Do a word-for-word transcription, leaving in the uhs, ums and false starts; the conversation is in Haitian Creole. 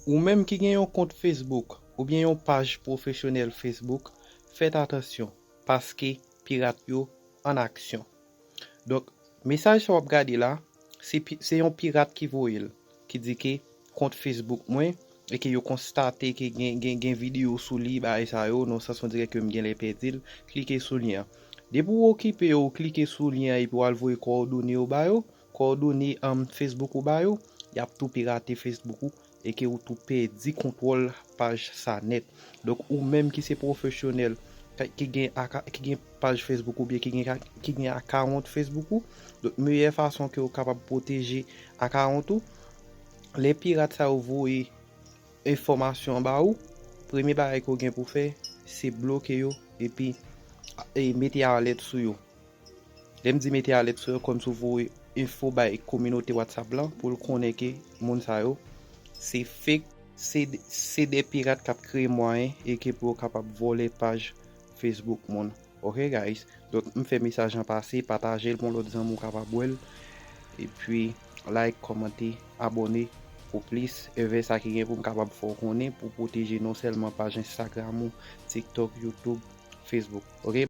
Ou menm ki gen yon kont Facebook oubyen yon paj pwofesyonèl Facebook, fèt atansyon, paske pirat yo an aksyon. Donk, mesaj sa w ap gade la, se pi- se yon pirat ki voye l, ki di ke kont Facebook mwen, e ke yo konstate ke gen, gen, gen videyo sou li, bagay sa yo, nan sans on dirè ke m genlè pèdi l, klike sou lyen an. Depi w okipe yo, ou klike sou lyen an epi w al voye kòdone yo ba yo, kòdone um, Facebook ou ba yo, y ap tou pirate Facebook ou, e ke ou tou pèdi kontwòl paj sa nèt. Donk, ou menm ki se pwofesyonèl, ka- ki gen aka- ki gen paj Facebook oubyen ki gen ka- ki gen akawont Facebook ou, donk meyè fason ke ou kapab pwoteje akawont ou, lè pirat sa yo voye enfòmasyon ba ou, premye bagay ke ou gen pou fè, se bloke yo epi e mete alèt sou yo. Lè m di mete alèt sou yo, kòmsi ou voye enfo bay kominote WhatsApp lan pou l konnen ke moun sa yo se fake, se de- se de pirat k ap kreye mwayen e ke pou yo kapab vòlè paj Facebook moun. Ok guys, donk m fè mesaj lan pase, pataje l pou yon lòt zanmi w kapab wè l, epi like, kòmante, abòne pou plis evè sa ki gen pou m kapab fè w konnen pou pwoteje non sèlman paj Instagram ou, TikTok, YouTube, Facebook. Ok.